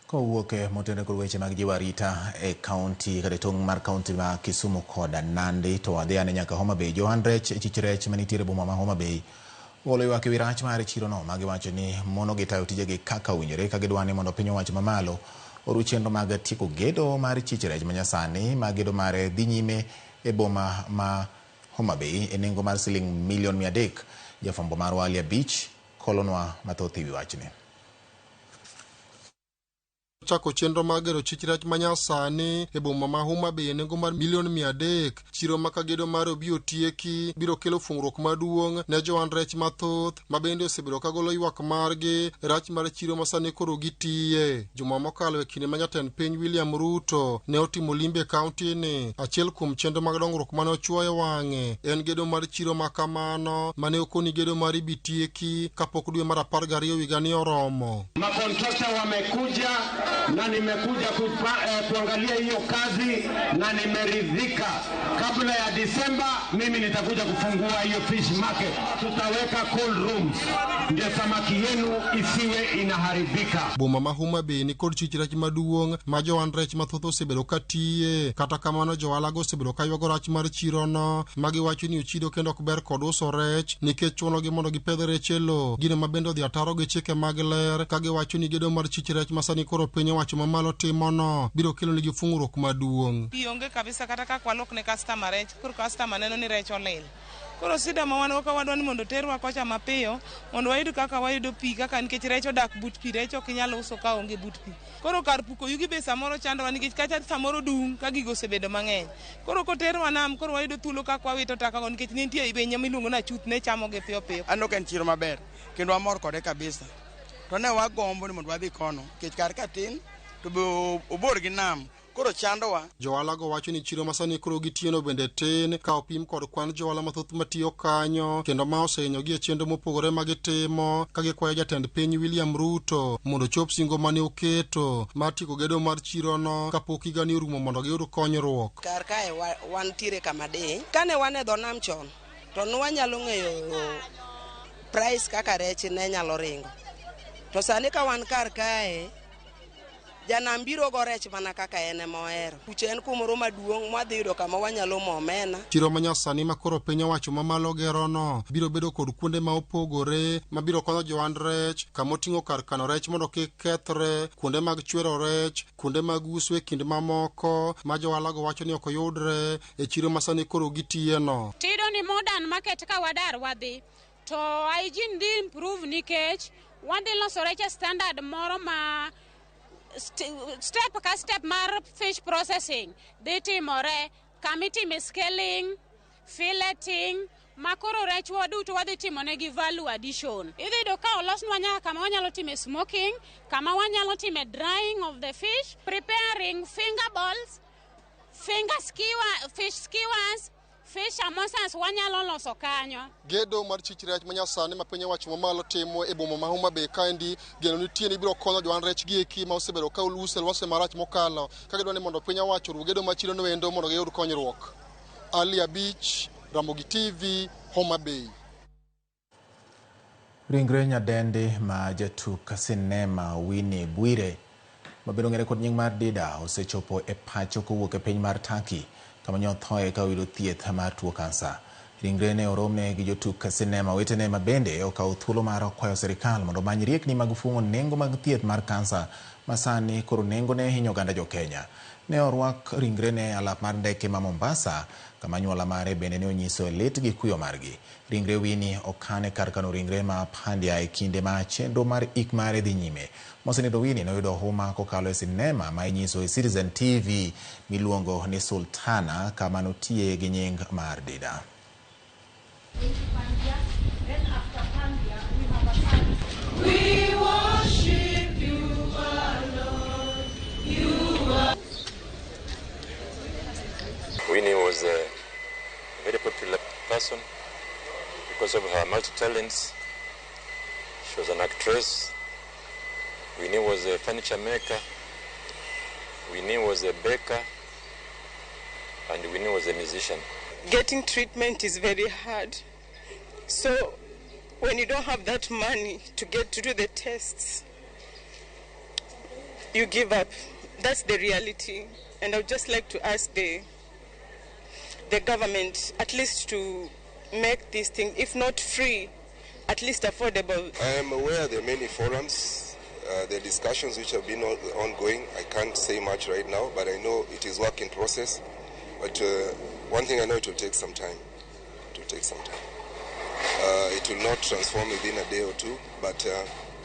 Kowuok motenore kod weche mag jiwo arita e kaunti kata tong' mar kaunti ma Kisumu kod Nandi, to wadhi ane nyaka Homa Bay. Johan rech e chich rech manitiere boma ma Homa Bay ogolo ywak ewi rach mar chirono, ma giwacho ni mono gitayo tijegi kaka owinjore, ka gidwa ni mondo piny owacho mamalo oru chenro mag tieko gedo mar chich rech manyasani ma gedo mare dhi nyime e boma ma Homa Bay e nengo mar siling milion 300. Jafwambo marwa Ali Abich kolonwa mathoth ewi wachni. Chako chenro mar gero chich rech manyasani e boma ma Homa Bay e nengo mar milion 300. Chiro ma kagedo mar obi otieki biro kelo fungruok maduong' ne johan rech mathoth ma bende osebedo ka golo ywak margi rach mar chiro ma sani koro gitiye. Juma mokalo e kinde ma jatend piny William Ruto ne otimo limbe e kaunti ni, achiel kuom chenro mag dongruok mane ochuoyo wang'e en gedo mar chiro ma kamano mane okoni gedo mar ibi tieki kapok dwe mar 12 higani oromo. Makontrakta wamekuja na nimekuja kuangalia hiyo kazi na nimeridhika. Kabla ya Disemba mimi nitakuja kufungua hiyo fish market. Tutaweka cold rooms ndio samaki yenu isiwe inaharibika. Boma ma Homa Bay ni kod chich rech maduong' ma johan rech mathoth osebedo ka tiye. Kata kamano johala go osebedo ka ywago rach mar chirono ma giwacho ni ochido kendo ok ber kod uso rech nikech chunogi mondo gipedh rech e lowo, gino ma bende odhi ataro gi chike mag ler ka giwacho ni gedo mar chich rech ma sani koro piny owacho mamalo timono biro kelo negi fung'ruok maduong'. Pi onge kabisa kata ka kwalok ne customer rech, koro customer neno ni rech olil. Koro sida ma wan go ka wadwa ni mondo terwa kocha mapiyo mondo wayud kaka wayudo pi kaka nikech rech odak but pi, rech ok inyal uso ka onge but pi. Koro kar puko yugi be samoro chandowa nikech kacha samoro dung' ka gigo osebedo mang'eny. Koro koterwa nam koro wayudo thuolo kaka wawito taka go nikech nitie winyo miluongo ni achuth ne chamogi piyo piyo. Aneno ka en chiro maber kendo wamor kode kabisa. To ne wagombo ni mondo wadhi kono nikech kar ka tin to be obor gi nam koro chandowa. Johala go wacho ni chiro masani koro gitieno bende tin ka opim kod kwan johala mathoth matiyo kanyo kendo ma osehinyogi e chenro mopogore ma gitimo ka gikwayo jatend piny William Ruto mondo ochop singo mane oketo mar tieko gedo mar chirono kapok higani orumo mondo giyud konyruok. Kar kae wantiere kama diny. Kane wan e dho nam chon, to nwanyalo ng'eyo price kaka rech ne nyalo ringo. To sani ka wan kar kae, janam biro go rech mana kaka en ema ohero. Kucha en kumoro maduong' mwadhi yudo kama wanyalo mo omena. Chiro manyasani ma koro piny owacho mamalo gerono biro bedo kod kuonde ma opogore mabiro konyo johand rech kama oting'o kar kano rech mondo kik kethre, kuonde mag chwero rech, kuonde mag uso e kind mamoko ma johala go wacho ni ok yudre e chiro masani koro gitiyeno. Tiyudo ni modern market ka wadar wadhi to hygiene dhi improve nikech wadhi loso rech e standard moro ma step ka step mar fish processing dhi timore kamitime scaling, filleting, ma koro rechwa duto wadhi timo negi value addition. Idhi yudo ka olosnwa nyaka kama wanyalo time smoking, kama wanyalo time drying of the fish, preparing finger balls, finger skewer, fish skewers, fish samosas wanyalo loso kanyo. Gedo mar chich rech manyasani ma piny owacho mamalo timo e boma ma Homa Bay kaendi geno nitie ni biro konyo johand rech gi eki ma osebedo ka uso e lwasi marach mokalo ka gidwa ni mondo piny owacho oru gedo mar chiro no endo mondo giyud konyruok. Ali Abich, Ramogi TV, Homa Bay. Ringre nyadendi ma jatuk sinema Winnie Bwire mabende ong'ere kod nying mar Dida osechopo e pacho kowuok e piny mar Turkey kama ne othoe ka oyudo thieth mar tuo kansa. Ringre ne oromne gi jotuk sinema wetene ma bende okawo thuolo mar kwayo sirikal mondo omany riekni mag fuong'o nengo mag thieth mar kansa ma sani koro nengone hinyo oganda jo Kenya. Ne orwak ringrene e alap mar ndeke ma Mombasa kama anyuola mare bende ne onyiso lit gi kuyo margi. Ringre Winnie okan e kar kano ringre ma Pandya e kinde ma chenro mar ik mare dhi nyime. Mosenindo Winnie noyudo huma kokalo e sinema ma inyiso e Citizen TV miluongo ni Sultana kama notiye gi nying mar Dida. We worship you, our Lord. You are. Winnie was a very popular person because of her multi-talents. She was an actress. Winnie was a furniture maker. Winnie was a baker. And Winnie was a musician. Getting treatment is very hard. So when you don't have that money to get to do the tests, you give up. That's the reality. And I would just like to ask the government at least to make this thing, if not free, at least affordable. I am aware there are many forums, there are discussions which have been ongoing. I can't say much right now, but I know it is work in process. But one thing I know, it will take some time. It will take some time. It will not transform within a day or two, but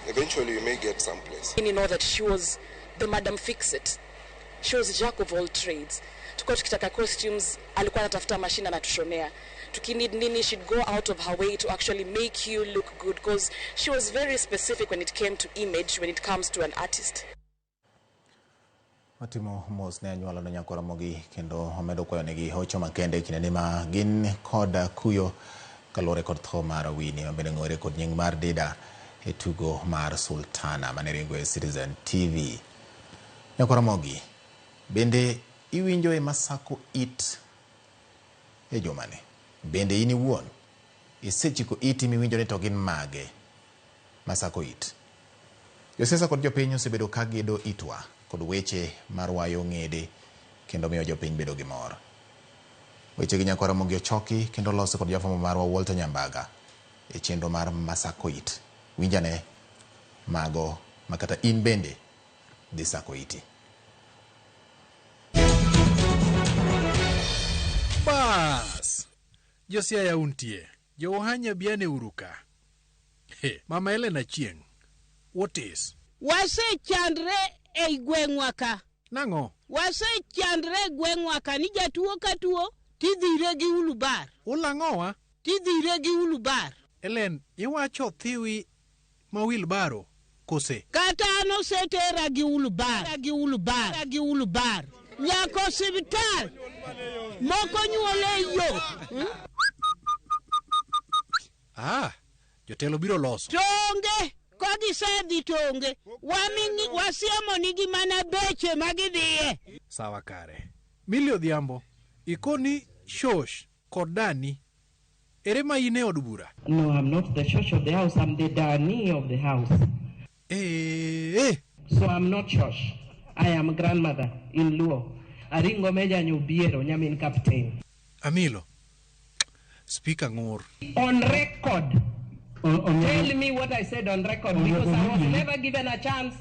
eventually we may get someplace. You know that she was the Madam Fix-It. She was jack of all trades. Tulikuwa tukitaka costumes, alikuwa anatafuta mashine anatushonea. Tukineed nini, she'd go out of her way to actually make you look good, because she was very specific when it came to image, when it comes to an artist. Watimo mos ne anyuola no nyako Ramogi kendo omedo kwayo negi hocho makende e kindeni ma gin kod kuyo kaluwore kod tho mar Winnie mabende ong'ere kod nying mar Dida e tugo mar Sultana mane ringo e Citizen TV. Nyako Ramogi, bende iwinjo e masako it e jumani? Bende in iwuon isechiko iti miwinjo ni to gin mage masako it? Josiasa kod jopiny osebedo ka gedo itwa kod weche mar wayo ng'ede kendo miyo jopiny bedo gi mor. Weche gi Nyako Ramogi ochoki kendo loso kod jafwambo marwa Walter Nyambaga e chenro mar Masako It. Winjane mago makata in bende dhi sako iti. Bas! Josiaya untie. Jo-Uhanya biane uru ka. He, Mama Ellen Achieng'. What is? Wasechandre ei gweng'wa ka. Nang'o? Wasechandre e gweng'wa ka ni jatuo ka tuo tidhire gi ulubar. Ulang'owa? Tidhire gi ulubar. Ellen, iwacho thiwi ma wilbaro kose? Kata an osetera gi ulubar, gi ulubar, gi ulubar. Nyaka osiptal. Moko nyuol e yo. Ah, jotelo biro loso. Tonge ka gisedhi tonge waming'i wasiemo nigi mana beche ma gidhiye. Sawa kare. Milly Odhiambo, ikoni shosh kod dani ere ma in e od bura? No, I'm not the shosh of the house. I'm the Dani of the house. Eh. So I'm not shosh. I am grandmother in Luo. Aringo Meja Nyubiero, Nyamin Captain. Amilo. Speaker ng'ur. On record. Tell me what I said on record because I was never given a chance.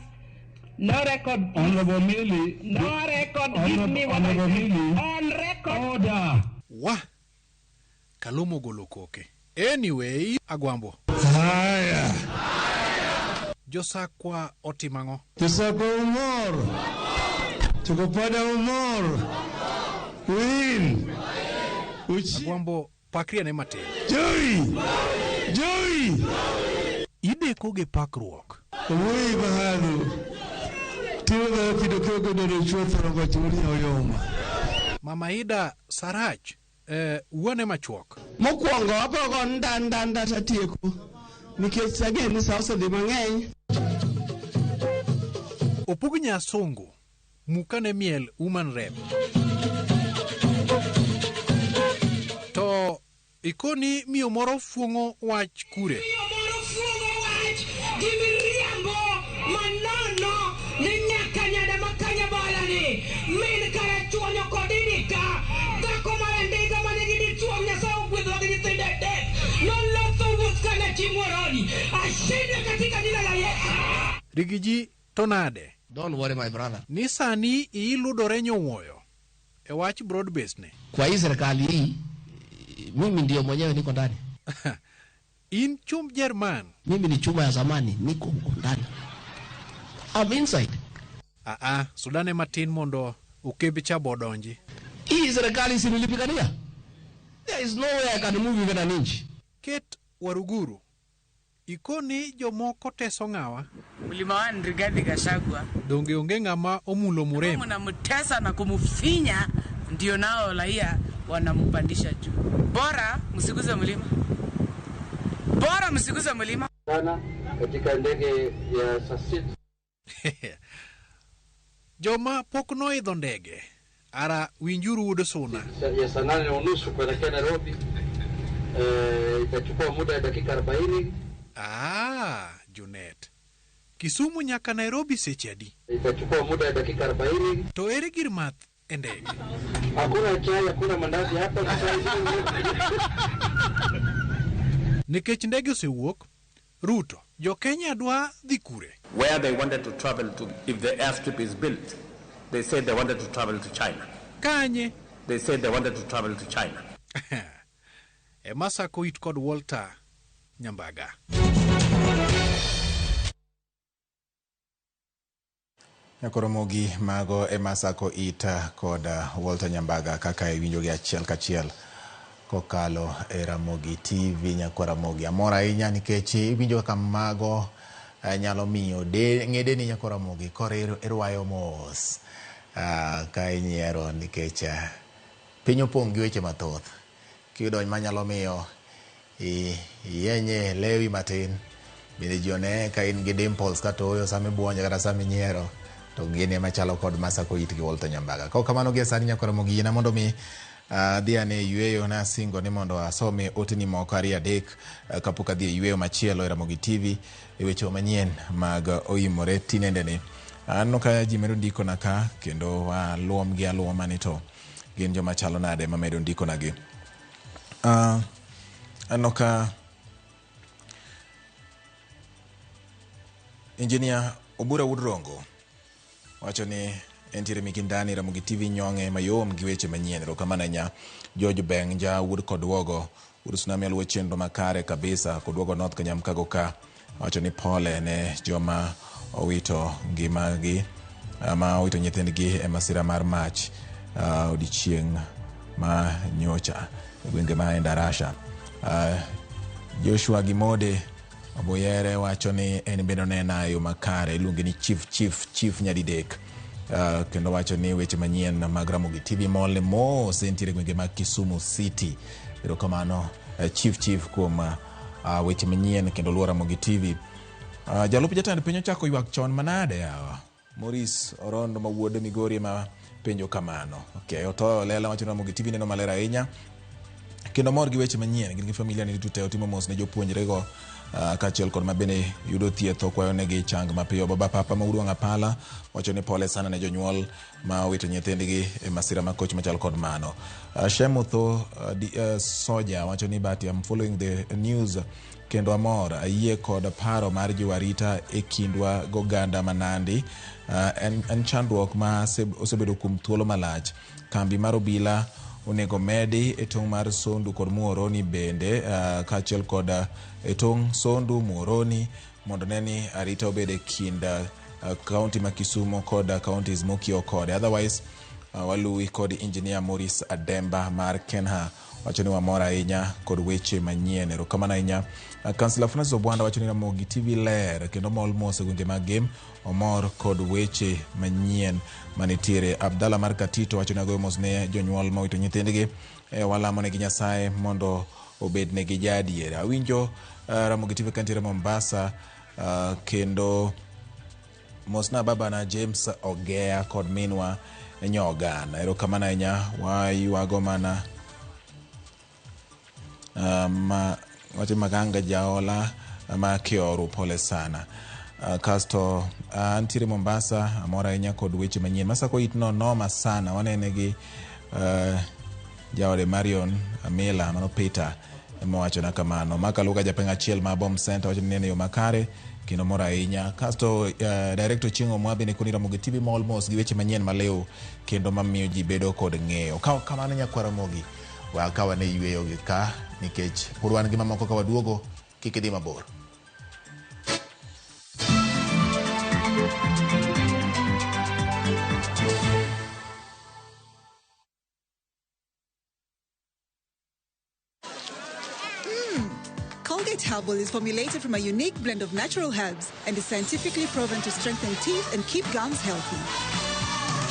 No record. please. Honorable Millie. No record. Give me what I Honorable said. Millie. On record. Order. Wa. Kaluma ogolo koke. Anyway, Agwambo. Haya. Josakwa otimo ang'o? Josakwa umor. Tukopada umor. Win. Agwambo pakri ane matin. Joey. Joey. Ideko gi pakruok. Woi bahadu. Timo ga kido kego dodo chuotho rogo churi oyoma. Mama Ida Sarach, wuone machuok. Mokwongo abro go nda nda nda tatieko nikech ageno ni sa osedhi mang'eny. Opug Nyasongo, mukane miel woman rep. To ikoni miyo moro fuong'o wach kure. Moro fuong'o wach gi miriambo manono ni nyaka nyada ma Kanyabalani min karachuonyo kod idika dhako mar andiga manigi dichuo Nyasaye ogwedhowa gi nyithindo adek nolotho wuoth kana chi Muhoroni ashinde katika jina la Yesu. Rigiji to nade? Don't worry my brother. Ni sani iiludore nyowuoyo e wach broad base ne. Kwa hii serikali hii mimi ndio mwenyewe niko ndani. In chumb Jerman. Mimi ni chuma ya zamani, niko huko ndani. I'm inside. Aa, sudane matin mondo okembe cha bodonji. Hii serikali si nilipigania. There is no way I can move even an inch. Ket Waruguru. Ikoni jomoko teso ng'awa. Mlima wa Rigathi Gachagua Donge onge ng'ama omulo Murem. mnamtesa na kumfinya, ndio nao raia wanampandisha juu. Bora msiguze mlima, bora msiguze mlima. Sana katika ndege ya saa sita. Joma pok noidho ndege. Ara winjuru wuod Suna. Ya saa 8:30 kuelekea Nairobi. Itachukua muda ya dakika 40. Ah, Junet. Kisumu nyaka Nairobi seche adi? Itachukua muda ya dakika 40. To ere gir math e ndege? Hakuna chai, hakuna mandazi hapa. Nikech ndege osewuok, Ruto, jo-Kenya dwa dhi kure? Where they wanted to travel to, if the airstrip is built, they said they wanted to travel to China. Kanye? They said they wanted to travel to China. Emma Koit kod Walter Nyambaga. Nyakoromogi mago ema sako ita kod Walter Nyambaga kaka iwinjogi achiel kachiel kokalo e Ramogi TV. Nyakoramogi amor ahinya nikech iwinjo kaka mago nyalo miyo ng'edeni Nyakoramogi koro irwayo mos ka inyiero nikech piny opong' gi weche mathoth kiyudo manyalo miyo iyenye lewi matin bende ji one ka in gi dimples kata oyo sama ibuonjo kata sama inyiero to gin ema chalo kod Masako it gi Walter Nyambaga. Kaok kamano gie sani Nyakoramogi yiena mondo mi adhi ane yueyo nasingo ni mondo asome oteni moko ariyo adek kapok adhi e yueyo machielo e Ramogi TV e weche manyien mag oimore tinendeni. Aneno ka ji medo ndikona ka kendo waluom gi aluoma ni to gin joma chalo nade mamedo ndikonagi. Aneno ka Engineer Obura Wuod Rongo wacho ni Entiere Mikindani, Ramogi TV nyong'e mayom gi weche manyien. Erokamano ahinya George Benja wuod Kodwogo, wuod Tsunami aluwo chenro makare kabisa. Kodwogo North Kanyamkago ka wacho ni pole ne joma owito ngimagi ma owito nyithindgi e masira mar mach odiechieng' ma nyocha e gwenge ma Endarasha. Joshua Gimode Obuyere wacho ni en bende onena e yo makare, iluonge ni Chief Chief Chief nyadidek. Kendo wacho ni weche manyien mag Ramogi TV mol ne mos entiere gwenge mag Kisumu City. Erokamano Chief Chief kuom weche manyien kendo luwo Ramogi TV. Jalup jatend piny ochako ywak chon manade yawa. Maurice Orondo ma wuod Migori ma penjo kamano. Okay, otoyo lela wacho ni Ramogi TV neno maler ahinya kendo mor gi weche manyien gin gi familia ni duto te otimo mos ne jopuonjrego kaachiel kod ma bende yudo thieth okwayo negi chang mapiyo. Baba Papa ma wuod wang' apala wacho ni pole sana ne jonyuol ma owito nyithindgi e masira makoch machal kod mano. Shemutho Soja wacho ni but I'm following the news kendo amor ayie kod paro mar jiwo arita e kindwa goganda ma Nandi. En chandruok ma osebedo kuom thuolo malach. Kambi mar obila onego medi e tong' mar Sondu kod Muhoroni bende kaachiel kod e tong' Sondu Muhoroni mondo ne ni arita obed e kind kaunti ma Kisumo kod counties mokiewo kode. Otherwise waluwi kod engineer Maurice Ademba mar Kenha wacho ni wamor ahinya kod weche manyien. Erokamano ahinya. Councillor Francis Obwanda wacho ni Ramogi TV ler kendo mol mos e gwenge mag Gem omor kod weche manyien manitiere. Abdalla mar Katito wacho ni agoyo mos ne jonyuol ma owito nyithindgi. Walamo negi Nyasaye mondo obed negi jaadiera. Awinjo Ramogi TV kantiere Mombasa kendo mosna babana James Ogea kod minwa Nyogana. Erokamano ahinya waywago mana ma wacho Maganga Jaola ma Kioru pole sana. Kasto antiere Mombasa amor ahinya kod weche manyien. Masako itno noma sana wanene gi jaode Marion Amila mano Peter emowachona kamano. Makaluka japeng' achiel ma Bom Center wacho ni nene yo makare kendo mor ahinya. Kasto Director Chieng' Omwa bende koni Ramogi TV mol mos gi weche manyien maliw kendo mamiyo ji bedo kod ng'eyo. Ka kamano nyakwar Ramogi wakawa ne yweyo gi ka nikech pod wan gi mamoko ka waduogo kik idhi mabor. Colgate Herbal is formulated from a unique blend of natural herbs and is scientifically proven to strengthen teeth and keep gums healthy.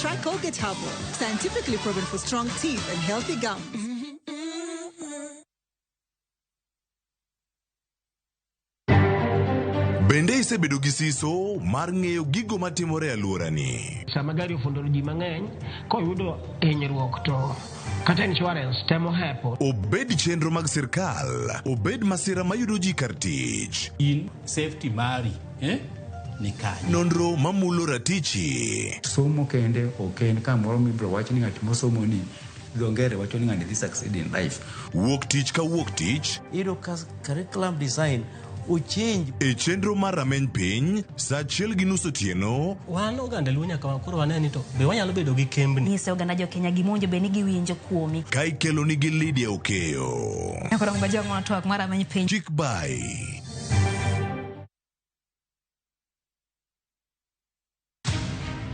Try Colgate Herbal, scientifically proven for strong teeth and healthy gums. Bende isebedo gi siso mar ng'eyo gigo matimore e alworani? Sama gari ofundo ji mang'eny koyudo hinyruok to kata insurance temo hepo. Obed chenro mag sirkal, obed masira mayudo ji kar tich. In safety mari ni kanye? Nonro mamulo ratichi. Somo kende ok en kamoro mibiro wach ni ng'at mosomo ni dho ngere wacho ni ng'ani dhi succeed in life. Wuok tich ka wuok tich. Iyudo ka curriculum design ochange. E chenro mar rameny piny saa 1:30 otieno. Wan oganda Luo nyaka koro wane ni to be wanyalo bedo gi kembni. Nyise oganda jo Kenya gima owinjo bed ni giwinjo kuomi. Ka ikelo nigi Lydia Okeyo. Koro ngojong'o twak mar rameny piny. Chik bai.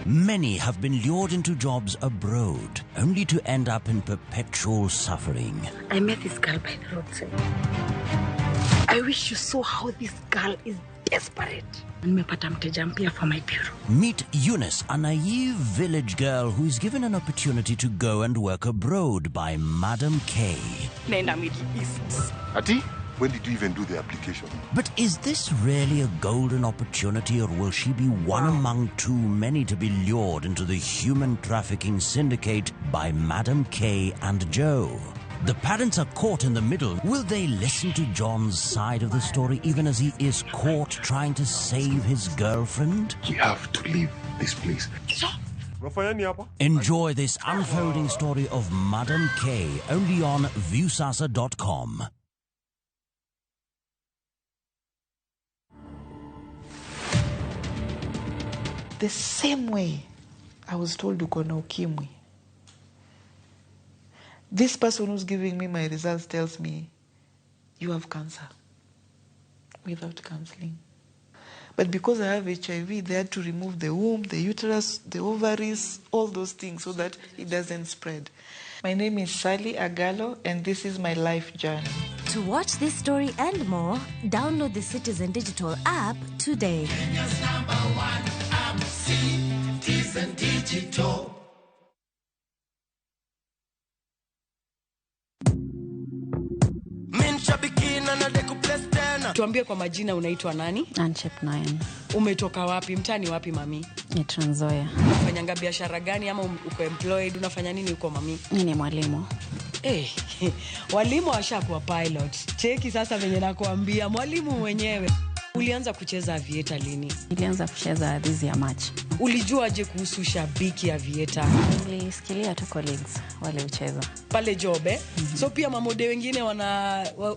Many have been lured into jobs abroad, only to end up in perpetual suffering. I met this girl by the roadside. I wish you saw how this girl is desperate. Nimepata mteja mpya for my bureau. Meet Eunice, a naive village girl who is given an opportunity to go and work abroad by Madam K. Naenda Middle East. Ati? When did you even do the application? But is this really a golden opportunity, or will she be one among too many to be lured into the human trafficking syndicate by Madam K and Joe? The parents are caught in the middle. Will they listen to John's side of the story even as he is caught trying to save his girlfriend? We have to leave this place. Enjoy this unfolding story of Madam K only on Viusasa.com. The same way I was told uko na ukimwi. This person who's giving me my results tells me you have cancer without counseling. But because I have HIV, they had to remove the womb, the uterus, the ovaries, all those things so that it doesn't spread. My name is Sally Agalo, and this is my life journey. To watch this story and more, download the Citizen Digital app today. Kenya's number one app, Citizen Digital. Tuambie kwa majina, unaitwa nani? Anchep 9. Umetoka wapi? Mtaani wapi mami? Ni Trans Nzoia. Unafanyanga biashara gani ama uko employed? Unafanya nini huko mami? Mimi ni mwalimu. Walimu washakuwa pilot. Cheki sasa venye nakuambia, mwalimu mwenyewe. Ulianza kucheza avieta lini? Nilianza kucheza this year March. Ulijuaje kuhusu shabiki avieta? Nilisikilia tu colleagues wale ucheza pale job eh? So pia mamode wengine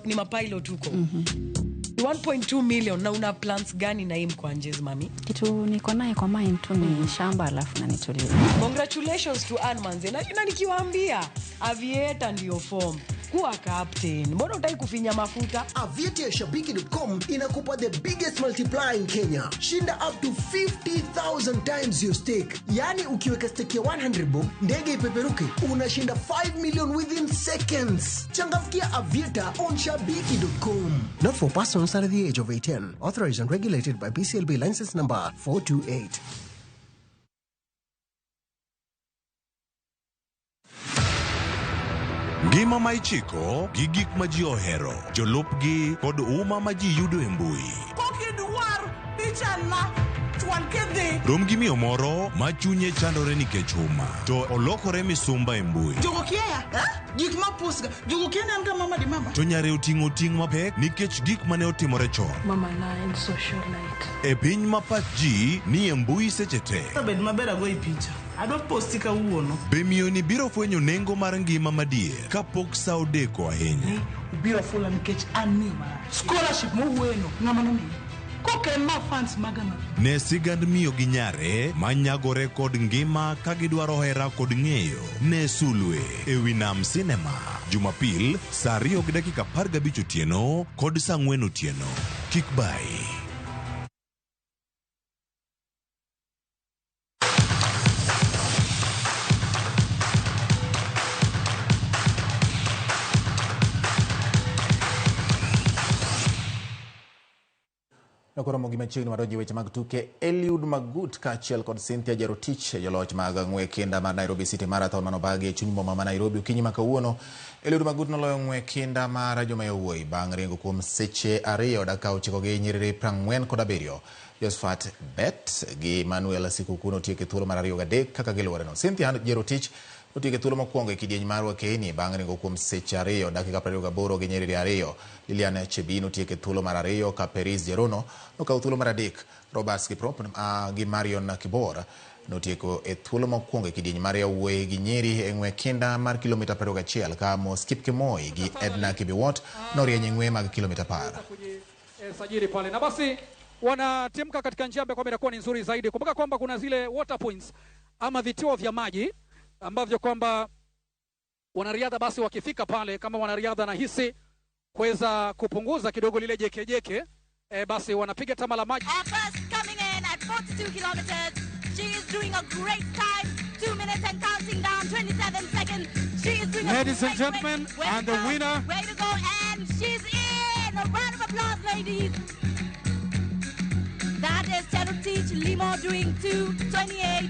ni mapilot huko. 1.2 million. Na una plans gani na hii Mkwanjez mami? Kitu niko naye kwa mind tu ni shamba alafu na nitulie. Congratulations to Ann Manze. Na nikiwaambia avieta ndio form. Kuwa captain. Mbona hutaki kufinya mafuta? Avieta ya shabiki.com inakupa the biggest multiplier in Kenya. Shinda up to 50,000 times your stake. Yani ukiweka stake ya 100 bob, ndege ipeperuke, unashinda 5 million within seconds. Changamkia Avieta on shabiki.com. Not for persons under the age of 18. Authorized and regulated by BCLB license number 428. Ngima ma ichiko gi gik ma ji ohero, jolupgi kod uma ma ji yudo e mbui. Kokidwar pichana chwal kidhi. Rom gi miyo moro ma chunye chandore nikech huma, to olokore misumba e mbui. Jogo kia, gik ma pusga, jogo kia ne an ga mama di mama. To nyare oting'o ting' mapek nikech gik mane otimore chon. Mama na en socialite. E piny ma pach ji ni e mbui seche te. Bed maber agoyi picha. Adwa posti kawuono. Be miyo ni biro fwenyo nengo mar ngima madier kapok sa odeko ahinya. Ubiro fula nikech an miyo marach. Scholarship mowuoyeno ng'ama nomiyi. Koka en ma fans maga ma. Ne sigand miyo gi nyare manyagore kod ngima ka gidwaro hera kod ng'eyo. Ne Sulwe e wi Nam Cinema Jumapil saa 2:15 otieno kod saa 4 otieno. Kik bai. Nokoromo gi machiegni wadonjo e weche mag tuke. Eliud Magut kaachiel kod Cynthia Jerotich, joloch mag ng'we kinda mar Nairobi City Marathon manobagi e chuny boma ma Nairobi okinyi ma kawuono. Eliud Magut noloyo ng'we kinda mar joma yawuoyi bang' ringo kuom seche 2 dakika 9 gi nyiriri 47. Josephat Bet gi Manuel Sikuku notieko e thuolo mar 2 gi 3 kaka giluworeno. Cynthia Jerotich notieko e thuolo mokwongo e kidieny mar Wakeini bang' ringo kuom seche 2 dakika 28 gi nyiriri 2. Lilian Chebi notieko e thuolo mar 2 ka Peris Jerono nokawo thuolo mar 3. Robert Kiprop gi Marion Kibor notieko e thuolo mokwongo e kidieny mar yawuoyi gi nyiri e ng'we kinda mar kilomita 21 ka Mos Kipkemoi gi Edna Kibiwot norieny e ng'we mag kilomita 10. Sajili pale na basi wanatimka katika njia ambayo inakuwa ni nzuri zaidi. Kumbuka kwamba kuna zile water points ama vituo vya maji ambavyo kwamba wanariadha basi wakifika pale, kama wanariadha nahisi kuweza kupunguza kidogo lile jekejeke, basi wanapiga tama la maji. First coming in at 42 kilometers. She is doing a great time. 2 minutes and counting down, 27 seconds. She is doing a Ladies and great gentlemen, way and to the go. winner. Way to go, and she's in. A round of applause, ladies. That is Cherotich Limo doing 2:28.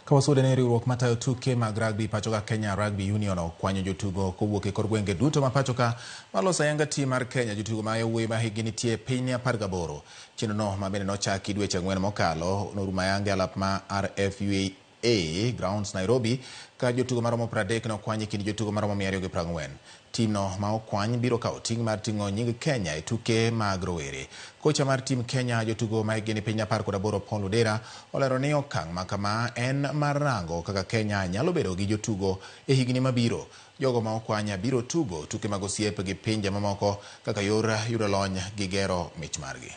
Kawasude ne riwruok matayo tuke mag rugby pacho ka Kenya Rugby Union okwanyo jotugo kowuok e kor gwenge duto ma pacho ka maloso ayanga tim mar Kenya. Jotugo ma yawuoyi ma hikgi nitie piny 18. Chenro no ma bende nochaki dweche 4 mokalo norumo ayanga e alap ma RFUA Grounds Nairobi ka jotugo maromo 30 nokwany e kind jotugo maromo 240. Tim no ma okwany biro kawo ting' mar ting'o nying Kenya e tuke mag rowere. Kocha mar tim Kenya jotugo ma hikgi ni piny 18 Paul Odera olero ni okang' ma kama en mar rango kaka Kenya nyalo bedo gi jotugo e higni mabiro. Jogo ma okwany biro tugo tuke mag osiep gi pinje mamoko kaka yor yudo lony gi gero mich margi.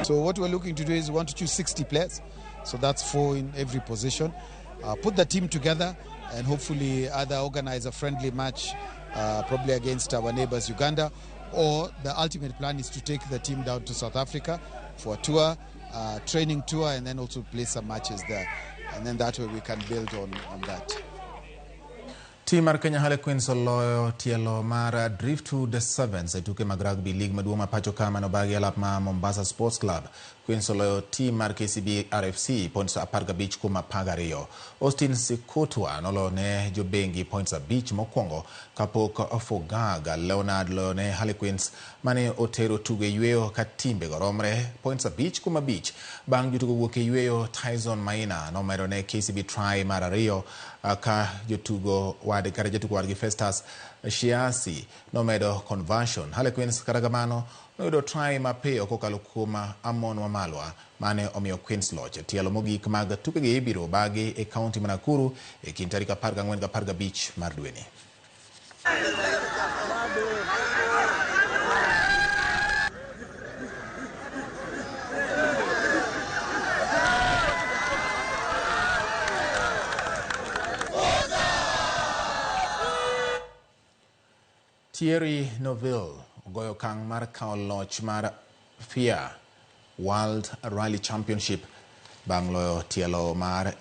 So what we're looking to do is we want to choose 60 players. So that's 4 in every position. Put the team together and hopefully either organize a friendly match, probably against our neighbors Uganda, or the ultimate plan is to take the team down to South Africa for a tour, training tour, and then also play some matches there. And then that way we can build on that. Tim mar Kenya Harlequins oloyo tielo mar Driftwood Sevens e tuke mag Rugby League maduong' ma pacho ka manobagi alap ma Mombasa Sports Club. Queens oloyo tim mar KCB RFC points 15 kuom 12. Austin Sikutwa noloyo ne jobengi points 5 mokwongo kapok Fogag Leonard loyo ne Harlequins mane otero tugo e yweyo ka timbe go romre points 5 kuom 5. Bang' jotugo wuok e yweyo, Tyson Maina nomedo ne KCB try mar 2 ka jotugo wad kata jatugo wadgi Festus Shiasi nomedo conversion. Harlequins kata kamano noyudo try mapiyo kokalo kuom Amon Wamalwa mane omiyo Queens loch. Tielo mogik mag tukegi ibiro bagi e kaunti ma Nakuru e kind tarik 14 gi 15 mar dweni. Thierry Neuville ogoyo okang' mar kawo loch mar FIA World Rally Championship bang' loyo tielo mar